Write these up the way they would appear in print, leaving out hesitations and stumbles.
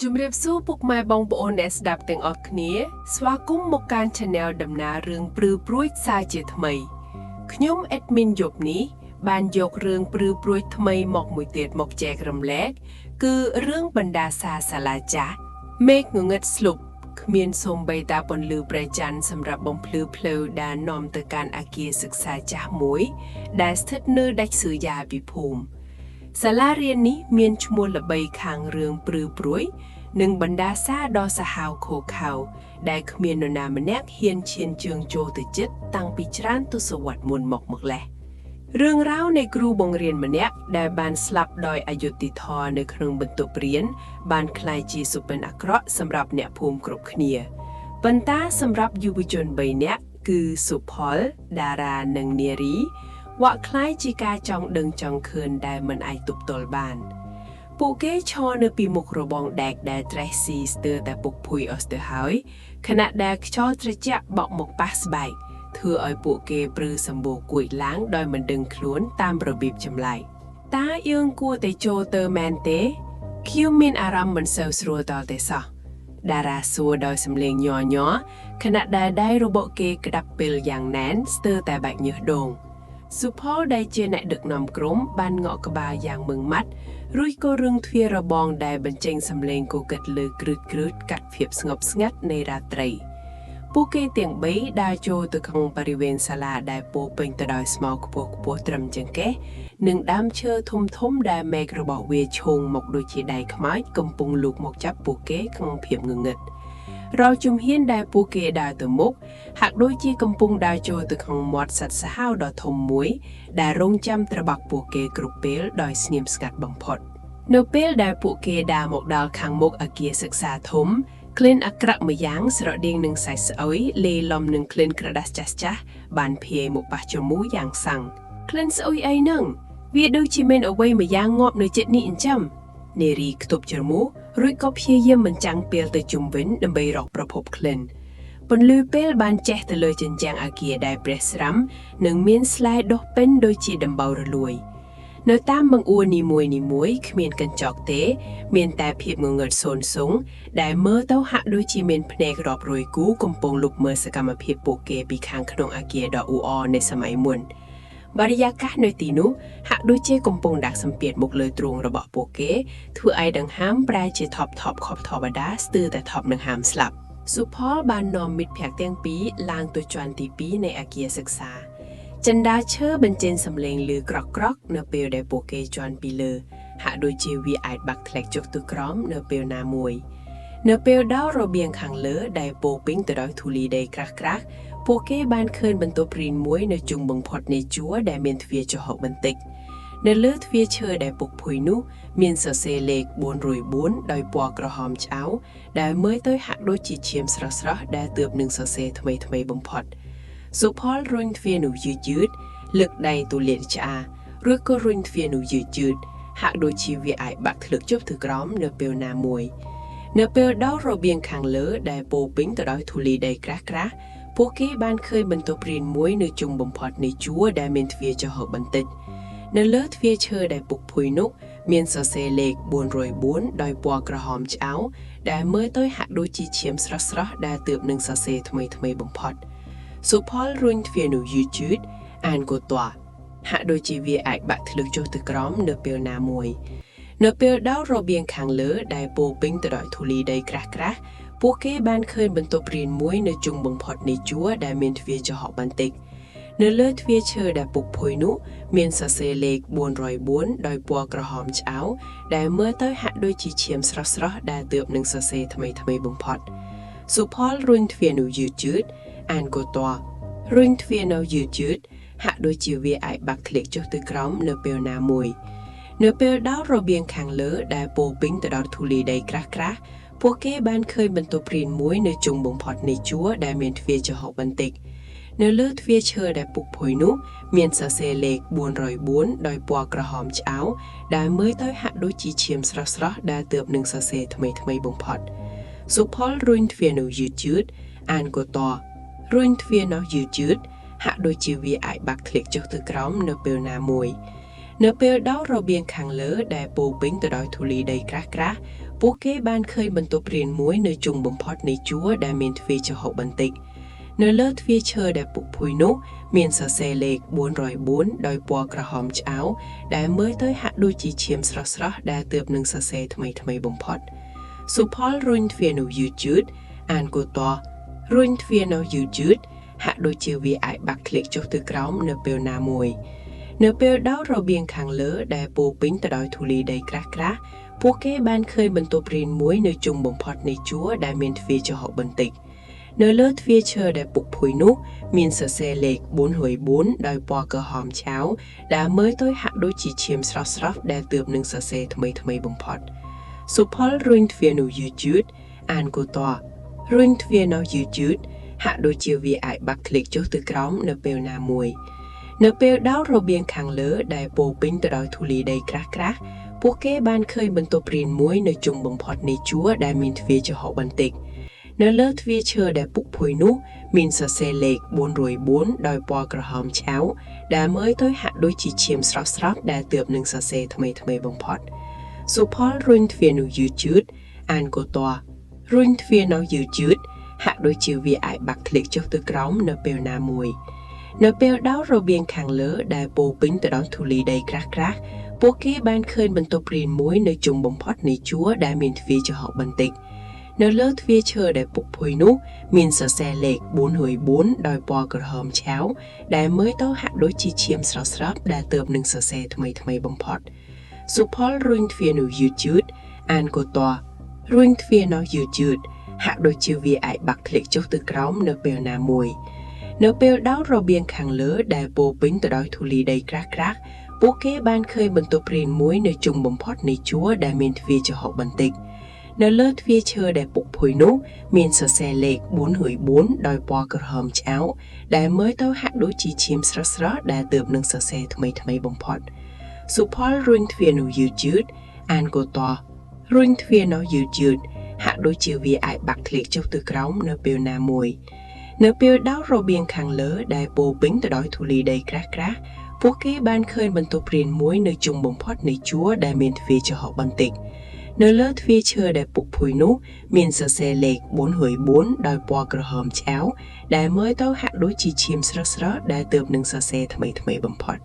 ជំរាបសួរពុកម៉ែបងប្អូនអ្នកស្ដាប់ទាំងអស់គ្នា ស្វាគមន៍មកកាន់ Channel ដំណើររឿងព្រឺព្រួយសារជាថ្មីខ្ញុំ admin យប់នេះបានយករឿងព្រឺព្រួយថ្មីមកមួយទៀតមកចែករំលែកគឺរឿងបណ្ដាសាសាលាចាស់មេឃងងឹតស្លុបគ្មានសូម្បីតាពន្លឺព្រះច័ន្ទសម្រាប់បំភ្លឺផ្លូវដែលនាំទៅកាន់អគារសិក្សាចាស់មួយ ដែលស្ថិតនៅដាច់ស្រយាលពីភូមិ សាលារៀននេះមានឈ្មោះល្បីខាងរឿងព្រឺព្រួយ និងបណ្ដាសាដ៏សាហាវឃោរឃៅដែលគ្មាននរណាម្នាក់ហ៊ានឈានជើងចូលទៅជិតតាំងពីច្រើនទសវត្សរ៍មុនមកម្ល៉េះរឿងរ៉ាវនៃគ្រូបង្រៀនម្នាក់ដែលបានស្លាប់ដោយអយុត្តិធម៌នៅក្នុងបន្ទប់រៀនបានក្លាយជាសុបិនអាក្រក់សម្រាប់អ្នកភូមិគ្រប់គ្នាប៉ុន្តែសម្រាប់យុវជន3នាក់គឺសុផលតារានិងនារី វ៉ាក់คล้ายជាការចង់ដឹងចង់ឃើញដែលមិនអាចទប់ទល់បាន ពួកគេឈរនៅពីមុខរបងដែកដែលត្រេះស៊ីស្ទើរតែពុកភុយអស់ទៅហើយខណៈដែលខ្យល់ត្រជាក់បក់មកប៉ះស្បែកធ្វើឲ្យពួកគេព្រឺសម្បូរគួចឡើងដោយមិនដឹងខ្លួនតាមរបៀបចម្លែកតើយើងគួរតែចូលទៅមែនទេខ្ញុំមានអារម្មណ៍មិនសូវស្រួលតតែសោះតារាសួរដោយសំឡេងញ័រញ័រខណៈដែលដៃរបស់គេក្តាប់ពេលយ៉ាងណែនស្ទើរតែបែកញើសដូង សុផលដែលជាអ្នកដឹកនាំក្រុមបានងក់ក្បាលយ៉ាងម៉ឺងម៉ាត់រួចក៏រឹងទ្វាររបងដែលបញ្ចេញសំឡេងគគិតលើគ្រឹតគ្រឹតកាត់ភាពស្ងប់ស្ងាត់នៃរាត្រីពួកគេទាំងបីដើរចូលទៅក្នុងបរិវេណសាលាដែលពោរពេញទៅដោយស្មៅខ្ពស់ខ្ពស់ត្រឹមចង្កេះនិងដើមឈើធំធំដែលមែករបស់វាឈោងមកដូចជាដៃខ្មោចកំពុងលូកមកចាប់ពួកគេក្នុងភាពងងឹតរាល់ជំហានដែលពួកគេដើរទៅមុខហាក់ដូចជាកំពុងដើរចូលទៅក្នុងមាត់សត្វសាហាវដ៏ធំមួយ ដែលរងចាំត្របាក់ពួកគេគ្រប់ពេលដោយស្ងៀមស្ងាត់បំផុតនៅពេលដែលពួកគេដើរមកដល់ខាងមុខអគារសិក្សាធំក្លិនអាក្រក់ម្យ៉ាងស្រដៀងនឹងសាច់ស្អុយលាយឡំនឹងក្លិនក្រដាសចាស់ចាស់ៗបានភាយមកប៉ះច្រមុះយ៉ាងសាំងក្លិនស្អុយអីហ្នឹងវាដូចជាមានអ្វីម្យ៉ាងងាប់នៅចិត្តនេះអញ្ចឹងនារីខ្ទប់ច្រមុះរួចក៏ព្យាយាមមិនចាំងពេលទៅជុំវិញដើម្បីរកប្រភពក្លិន ពន្លឺពេលបានចេះទៅលើជញ្ជាំងអគារដែលប្រេះស្រាំនិងមានស្លែដុះពេញដូចជាដំបៅរលួយនៅតាមបង្អួរនីមួយនីមួយគ្មានកញ្ចក់ទេ មានតែភាពងងឹតសូន្យសុងដែលមើលទៅហាក់ដូចជាមានភ្នែករាប់រយគូកំពុងលុបមើលសកម្មភាពពួកគេពីខាងក្នុងអគារដ៏អ៊ូអរនៃសម័យមុនបរិយាកាសនៅទីនោះហាក់ដូចជាកំពុងដាក់សម្ពាធមកលើទ្រូងរបស់ពួកគេធ្វើឲ្យដង្ហើមប្រែជាថប់ថប់ខុសធម្មតាស្ទើរតែថប់នឹងហាមស្លាប់ សុផលបាននាំមិត្តភ័ក្តិទាំងពីរឡើងទៅជាន់ទី2នៃអគារសិក្សាចិន្តាឈើបញ្ចេញសំឡេងឮក្រកក្រកនៅពេលដែលពួកគេជាន់ពីលើហាក់ដូចជាវាអាចបាក់ធ្លាក់ចុះទៅក្រោមនៅពេលណាមួយនៅពេលដល់របៀងខាងលើដែលពោរពេញទៅដោយធូលីដីក្រាស់ក្រាស់ពួកគេបានឃើញបន្ទប់រៀនមួយនៅជុំបំផុតនៃជួរដែលមានទ្វារចំហបន្តិចនៅលើទ្វារឈើដែលពុកភុយនោះមានសរសេរលេខ404ដោយពណ៌ក្រហមឆ្អៅ ដែលមើលទៅហាក់ដូចជាឈាមស្រស់ៗដែលទើបនឹងសរសេរថ្មីថ្មីបំផុតសុផលរុញទ្វារនោះយឺតយឺតលើកដៃទូលានឆ្អារួចក៏រុញទ្វារនោះយឺតយឺតហាក់ដូចជាវាអាចបាក់ធ្លុកចុះទៅក្រោមនៅពេលណាមួយនៅពេលដល់របៀងខាងលើដែលពោរពេញទៅដោយធូលីដីក្រាស់ក្រាស់ពួកគេបានឃើញបន្ទប់រៀនមួយនៅជុំបំផុតនៃជួរដែលមានទ្វារចំហបន្តិចនៅលើទ្វារឈើដែលពុកភុយនោះមានសរសេរលេខ404ដោយពណ៌ក្រហមឆ្អៅដែលមើលទៅហាក់ដូចជាឈាមស្រស់ៗដែលទើបនឹងសរសេរថ្មីថ្មីបំផុតសុផលរុញទ្វារនោះយឺតយឺតអានកតួហាក់ដូចជាវាអាចបាក់ធ្លុកចុះទៅក្រោមនៅពេលណាមួយនៅពេលដល់របៀងខាងលើដែលពោរពេញទៅដោយធូលីដីក្រាស់ក្រាស់ពួកគេបានឃើញបន្ទប់រៀនមួយនៅជុំបំផុតនៃជួរដែលមានទ្វារចំហបន្តិចនៅលើទ្វារឈើដែលពុកភុយនោះមានសរសេរលេខ404ដោយពណ៌ក្រហមឆ្អៅដែលមើលទៅហាក់ដូចជាឈាមស្រស់ៗដែលទើបនឹងសរសេរថ្មីថ្មីបំផុតសុផលរុញទ្វារនោះយឺតយឺតអានកតួរុញទ្វារនៅយឺតយឺតហាក់ដូចជាវាអាចបាក់ធ្លាក់ចុះទៅក្រោមនៅពេលណាមួយនៅពេលដល់របៀងខាងលើដែលពោរពេញទៅដោយធូលីដីក្រាស់ក្រាស់ពួកគេបានឃើញបន្ទប់រៀនមួយនៅជុំបំផុតនៃជួរដែលមានទ្វារចំហបន្តិចនៅលើទ្វារឈើដែលពុកភុយនោះមានសរសេរលេខ404ដោយពណ៌ក្រហមឆ្អៅដែលមើលទៅហាក់ដូចជាឈាមស្រស់ៗដែលទើបនឹងសរសេរថ្មីថ្មីបំផុតសុផលរុញទ្វារនោះយឺតយឺតអានកតរុញទ្វារនោះយឺតយឺតហាក់ដូចជាវាអាចបាក់ធ្លាក់ចុះទៅក្រោមនៅពេលណាមួយនៅពេលដល់របៀងខាងលើដែលពោរពេញទៅដោយធូលីដីក្រាស់ក្រាស់ ពួកគេបានឃើញបន្ទប់រៀនមួយនៅជុំបំផុតនៃជួរដែលមានទ្វារចំហបន្តិចនៅលើទ្វារឈើដែលពុកភុយនោះមានសរសេរលេខ404ដោយពណ៌ក្រហមឆ្អៅដែលមើលទៅហាក់ដូចជាឈាមស្រស់ៗដែលទើបនឹងសរសេរថ្មីៗបំផុតសុផលរុញទ្វារនោះយឺតៗអានកូតរុញទ្វារនោះយឺតៗហាក់ដូចជាវាអាចបាក់ធ្លាក់ចុះទៅក្រោមនៅពេលណាមួយនៅពេលដល់របៀងខាងលើដែលពោរពេញទៅដោយធូលីដីក្រាស់ៗពួកគេបានឃើញបន្ទប់រៀនមួយនៅជុំបំផុតនៃជួរដែលមានទ្វារចំហបន្តិចនៅលើទ្វារឈើដែលពុកភុយនោះមានសរសេរលេខ404ដោយពណ៌ក្រហមឆៅដែលមើលទៅហាក់ដូចជាឈាមស្រស់ៗដែលទើបនឹងសរសេរថ្មីៗបំផុតសុផលរុញទ្វារនោះយឺតៗអានកូតរុញទ្វារនោះយឺតៗហាក់ដូចជាវាអាចបាក់ធ្លាក់ចុះទៅក្រោមនៅពេលណាមួយនៅពេលដល់របៀងខាងលើដែលពោរពេញទៅដោយធូលីដីក្រាស់ៗពួកគេបានឃើញបន្ទប់រៀនមួយនៅជុំបំផុតនៃជួរដែលមានទ្វារចំហបន្តិចនៅលើទ្វារឈើដែលពុកភុយនោះមានសរសេរលេខ404ដោយពណ៌ក្រហមឆៅដែលមើលទៅហាក់ដូចជាឈាមស្រស់ៗដែលទើបនឹងសរសេរថ្មីៗបំផុតសុផលរុញទ្វារនោះយឺតៗអានកូតរុញទ្វារនោះយឺតៗហាក់ដូចជាវាអាចបាក់ធ្លាក់ចុះទៅក្រោមនៅពេលណាមួយនៅពេលដល់របៀងខាងលើដែលពោរពេញទៅដោយធូលីដីក្រាស់ៗពួកគេបានឃើញបន្ទប់រៀនមួយនៅជុំបំផុតនៃជួរដែលមានទ្វារចំហបន្តិចនៅលើទ្វារឈើដែលពុកភុយនោះមានសរសេរលេខ404ដោយពណ៌ក្រហមឆៅដែលមើលទៅហាក់ដូចជាឈាមស្រស់ៗដែលទើបនឹងសរសេរថ្មីៗបំផុតសុផលរុញទ្វារនោះយឺតៗអានកូតរុញទ្វារនោះយឺតៗហាក់ដូចជាវាអាចបាក់ធ្លាក់ចុះទៅក្រោមនៅពេលណាមួយនៅពេលដល់របៀងខាងលើដែលពោរពេញទៅដោយធូលីដីក្រាស់ៗពួកគេបានឃើញបន្ទប់រៀនមួយនៅជុំបំផុតនៃជួរដែលមានទ្វារចំហបន្តិចនៅលើទ្វារឈើដែលពុកភុយនោះមានសរសេរលេខ404ដោយពណ៌ក្រហមឆៅដែលមើលទៅហាក់ដូចជាឈាមស្រស់ៗដែលទើបនឹងសរសេរថ្មីៗបំផុតសុផលរុញទ្វារនោះយឺតៗអានកូតរុញទ្វារនោះយឺតៗហាក់ដូចជាវាអាចបាក់ធ្លាក់ចុះទៅក្រោមនៅពេលណាមួយនៅពេលដល់របៀងខាងលើដែលពោរពេញទៅដោយធូលីដីក្រាស់ៗពួកគេបានឃើញបន្ទប់រៀនមួយនៅជុំបំផុតនៃជួរដែលមានទ្វារចំហបន្តិចនៅលើទ្វារឈើដែលពុកភុយនោះមានសរសេរលេខ404ដោយពណ៌ក្រហមឆៅដែលមើលទៅហាក់ដូចជាឈាមស្រស់ៗដែលទើបនឹងសរសេរថ្មីៗបំផុត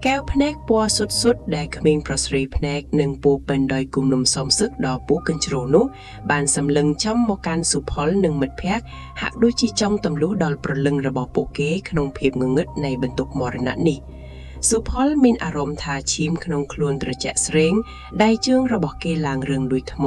កែវភ្នែកពណ៌សុទ្ធៗដែលក្មេងប្រុសស្រីភ្នែកនិងពោពេញដោយគំនុំសំសឹកដល់ពូកញ្ជ្រោនោះបានសម្លឹងចំមកកាន់សុផលនិងមិត្តភ័ក្តិហាក់ដូចជាចង់ទម្លុះដល់ព្រលឹងរបស់ពួកគេក្នុងភាពងងឹតនៃបន្ទប់មរណៈនេះសុផលមានអារម្មណ៍ថាឈាមក្នុងខ្លួនត្រជាក់ស្រេងដៃជើងរបស់គេឡើងរឹងដូចថ្ម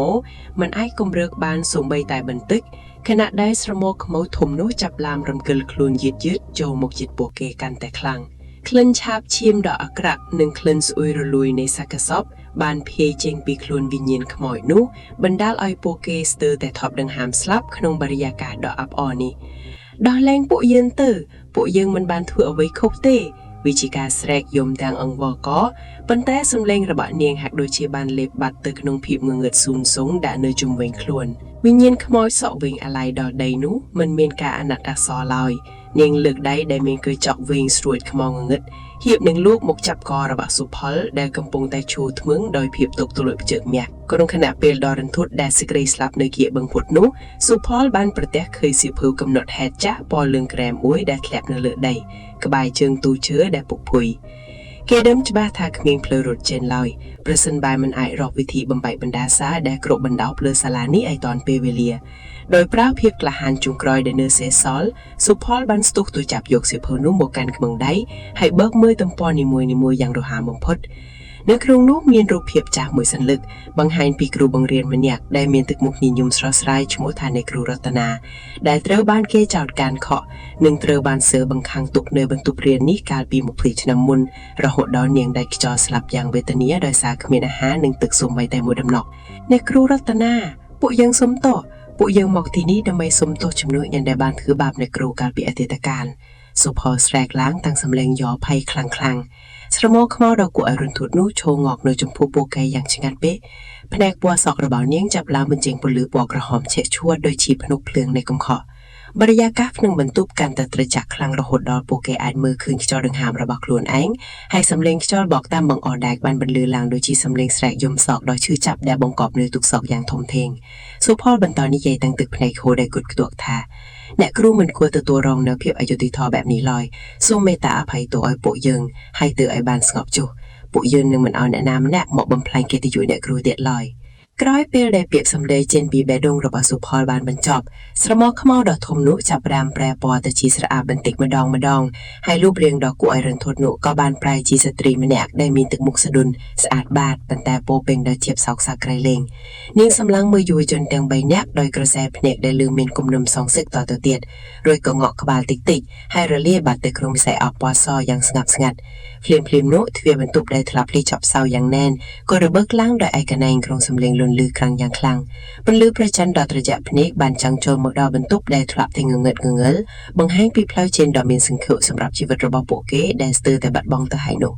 មិនអាចគម្រើកបានសូម្បីតែបន្តិចខណៈដែលស្រមោលខ្មៅធំនោះចាប់ឡាមរំកិលខ្លួនយឺតៗចូលមកជិតពួកគេកាន់តែខ្លាំងក្លិនឆាបឈាមដ៏អាក្រក់និងក្លិនស្អុយរលួយនៃសាកសពបានភាយចេញពីខ្លួនវិញ្ញាណខ្មោចនោះបណ្ដាលឲ្យពួកគេស្ទើរតែថប់ដង្ហើមស្លាប់ក្នុងបរិយាកាសដ៏អាប់អរនេះដោះលែងពួកយើងទៅពួកយើងមិនបានធ្វើអ្វីខុសទេវាជាការស្រែកយំទាំងអង្វរកប៉ុន្តែសំឡេងរបស់នាងហាក់ដូចជាបានលេបបាត់ទៅក្នុងភាពងងឹតស៊ូនសុងដែលនៅជុំវិញខ្លួនវិញ្ញាណខ្មោចសក់វែងអាឡ័យដល់ដីនោះមិនមានការអាណិតអាសូរឡើយនាងលើកដៃដែលមានគឺចកវែងស្រួចខ្មៅងងឹតហៀបនឹងលូកមកចាប់ករបស់សុផលដែលកំពុងតែឈួរធ្មឹងដោយភាពទុកទលជើកមាក់ក្នុងខណៈពេលដ៏រន្ធត់ដែលសេចក្តីស្លាប់នៅគៀកបឹងពុតនោះសុផលបានប្រទះឃើញសៀវភៅកំណត់ហេតុចាស់ពណ៌លឿងក្រែមមួយដែលធ្លាក់នៅលើដីក្បែរជើងទូឈើដែលពុកភុយគេដឹងច្បាស់ថាគ្មានផ្លូវរត់ចេញឡើយប្រសិនបើមិនអាចរកវិធីបំបែកបណ្ដាសាដែលគ្រប់បណ្ដោភ្លើសាលានេះឲ្យទាន់ពេលវេលាដោយប្រើភាពក្លាហានចុងក្រោយដែលនៅសេសសល់សុផលបានស្ទុះទៅចាប់យកសៀវភៅនោះមកកាន់ក្នុងដៃហើយបើកមើលទំព័រនីមួយៗយ៉ាងរហ័សបំផុតនៅក្នុងនោះមានរូបភាពចាស់មួយសន្លឹកបង្ហាញពីគ្រូបង្រៀនម្នាក់ដែលមានទឹកមុខញញឹមស្រស់ស្រាយឈ្មោះថាអ្នកគ្រូរតនាដែលត្រូវបានគេចោទការខកនិងត្រូវបានសើបង្ខាំងទុកនៅបន្ទប់រៀននេះកាលពី20ឆ្នាំមុនរហូតដល់នាងដែលខ្យល់ស្លាប់យ៉ាងវេទនាដោយសារគ្មានអាហារនិងទឹកសូម្បីតែមួយដំណក់អ្នកគ្រូរតនាពួកយើងសុំទោសពួកយើងមកទីនេះដើម្បីសុំទោសជំនួសយ៉ាងដែលបានធ្វើបាបអ្នកគ្រូកាលពីអតីតកាលសុផលស្រែកឡើងតាំងសម្លេងយ៉ភ័យខ្លាំងៗស្រមោលខ្មៅដ៏គួរឲ្យរន្ធត់នោះឈរងក់នៅចំពោះពួកគេយ៉ាងឆ្ងាត់ពេកភ្នែកពណ៌សក់របស់នាងចាប់ឡើងបញ្ចេញពន្លឺពណ៌ក្រហមឆេះឆួតដូចជាភ្នក់ភ្លើងនៃកំខក់ បរិយាកាសក្នុងបន្ទប់កាន់តែត្រជាក់ខ្លាំងរហូតដល់ពួកគេអាចមើលឃើញខ្យល់ដង្ហើមរបស់ខ្លួនឯងហើយសំឡេងខ្យល់បោកតាមបង្អដែកបានបន្លឺឡើងដូចជាសំឡេងស្រែកយំសោកដ៏ឈឺចាប់ដែលបង្កប់នូវទុក្ខសោកយ៉ាងធំធេងសុផលបន្តនិយាយទាំងទឹកភ្នែកហូរដែលគត់ខ្ទក់ថាអ្នកគ្រូមិនគួរទទួលរងនូវភាពអយុត្តិធម៌បែបនេះឡើយសូមមេត្តាអភ័យទោសឲ្យពួកយើងហើយទើបឲ្យបានស្ងប់ចុះពួកយើងនឹងមិនឲ្យអ្នកណាម្នាក់មកបំផ្លាញកិត្តិយសអ្នកគ្រូទៀតឡើយក្រោយពេលដែលពាក្យសម្ដីចេញពីបេះដូងរបស់សុផលបានបញ្ចប់ស្រមោលខ្មៅដ៏ធំនោះចាប់ផ្ដើមប្រែពណ៌ទៅជាស្រអាប់បន្តិចម្ដងម្ដងហើយរូបរាងដ៏គួរឲ្យរន្ធត់នោះក៏បានប្រែជាស្ត្រីម្នាក់ដែលមានទឹកមុខស្ដុនស្អាតបាតប៉ុន្តែពោរពេញដោយជាបសោកសៅក្រៃលែងនាងសម្លឹងមើលយុវជនទាំងបីនាក់ដោយក្រសែភ្នែកដែលលឺមានគំនុំសងសឹកតទៅទៀតរួចក៏ងក់ក្បាលតិចៗហើយរលាយបាត់ទៅក្នុងវិស័យអបពណ៌សយ៉ាងស្ងប់ស្ងាត់ភ្លាមៗនោះទ្វារបន្ទប់ដែលធ្លាប់ភ្លីចប់សៅយ៉ាងណែនក៏របើកឡើងដោយឯកណែងក្នុងសំឡេងលន់លឺខ្លាំងយ៉ាងខ្លាំងពន្លឺប្រច័ណ្ឌដ៏ត្រជាក់ភ្នែកបានចាំងចូលមកដល់បន្ទប់ដែលធ្លាប់តែងងឹតងងឹលបង្ហាញពីផ្លូវចេញដ៏មានសង្ឃឹមសម្រាប់ជីវិតរបស់ពួកគេដែលស្ទើរតែបាត់បង់ទៅហើយនោះ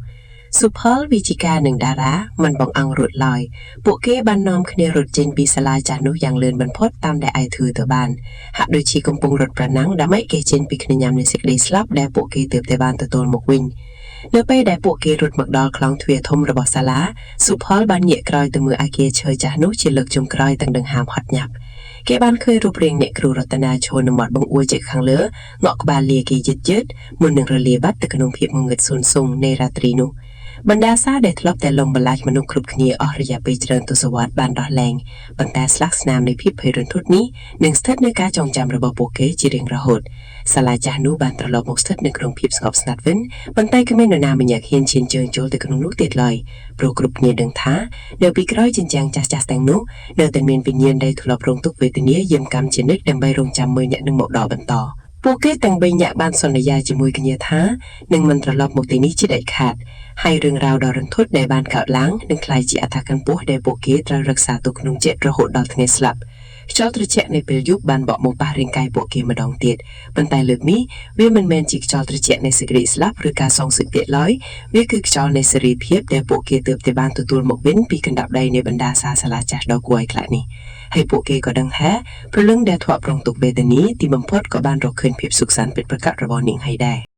សុផលវិជ្ជការនិងតារាមិនបង្អង់រត់ឡើយពួកគេបាននាំគ្នារត់ចេញពីសាលាចាស់នោះយ៉ាងលឿនបំផុតតាមដែលអាចធ្វើទៅបានហាក់ដូចជាកំពុងរត់ប្រណាំងដើម្បីគេចេញពីខ្នាញ៉ាំនៃសេចក្តីស្លាប់ដែលពួកគេទើបតែបានទទួលមកវិញនៅពេលដែលពួកគេរត់មកដល់ក្លោងទ្វារធំរបស់សាលាសុផលបានងាកក្រោយទៅមើលអាគារឈើចាស់នោះជាលើកចុងក្រោយទាំងដង្ហើមហត់ញាប់គេបានឃើញរូបរាងអ្នកគ្រូរតនាឈរនៅមាត់បង្អួចជែកខាងលើងក់ក្បាលលាគេយឺតៗមុននឹងរលាបាត់ទៅក្នុងភាពងងឹតសូន្យសុងនៃរាត្រីនោះបណ្ដាសាដែលធ្លាប់តែលងបន្លាចមនុស្សគ្រប់គ្នាអស់រយៈពេលច្រើនទសវត្សរ៍បានដោះលែងប៉ុន្តែស្លាកស្នាមនៃភាពភ័យរន្ធត់នេះនឹងស្ថិតនៅការចងចាំរបស់ពួកគេជារៀងរហូតសាលាចាស់នោះបានត្រឡប់មកស្ថិតនៅក្នុងភាពស្ងប់ស្ងាត់វិញប៉ុន្តែគ្មាននរណាម្នាក់ហ៊ានឈានជើងចូលទៅក្នុងនោះទៀតឡើយព្រោះគ្រប់គ្នាដឹងថានៅពីក្រោយជញ្ជាំងចាស់ៗទាំងនោះនៅតែមានវិញ្ញាណដែលធ្លាប់រងទុក្ខវេទនាយាមកម្មជានិច្ចដើម្បីរងចាំមើលអ្នកនឹងមកដល់បន្តពួកគេទាំងបីនាក់បានសន្យាជាមួយគ្នាថានឹងមិនត្រឡប់មកទីនេះជាដាច់ខាតហើយរឿងរ៉ាវដ៏រន្ធត់ដែលបានកើតឡើងនឹងក្លាយជាអត្ថាកម្ពស់ដែលពួកគេត្រូវរក្សាទុកក្នុងចិត្តរហូតដល់ថ្ងៃស្លាប់ខ្យល់ត្រជាក់នៃពេលយប់បានបក់មកប៉ះរាងកាយពួកគេម្ដងទៀតប៉ុន្តែលើកនេះវាមិនមែនជាខ្យល់ត្រជាក់នៃសេចក្តីស្លាប់ឬការសងសឹកទៀតឡើយវាគឺខ្យល់នៃសេរីភាពដែលពួកគេទើបតែបានទទួលមកវិញពីកណ្ដាប់ដៃនៃបណ្ដាសាសាលាចាស់ដ៏គួរឲ្យខ្លាចនេះហើយពួកគេក៏ដឹងថាព្រលឹងដែលធ្លាប់រងទុក្ខវេទនាទីបំផុតក៏បានរកឃើញភាពសុខសាន្តពិតប្រាកដរបស់នាងហើយដែរ។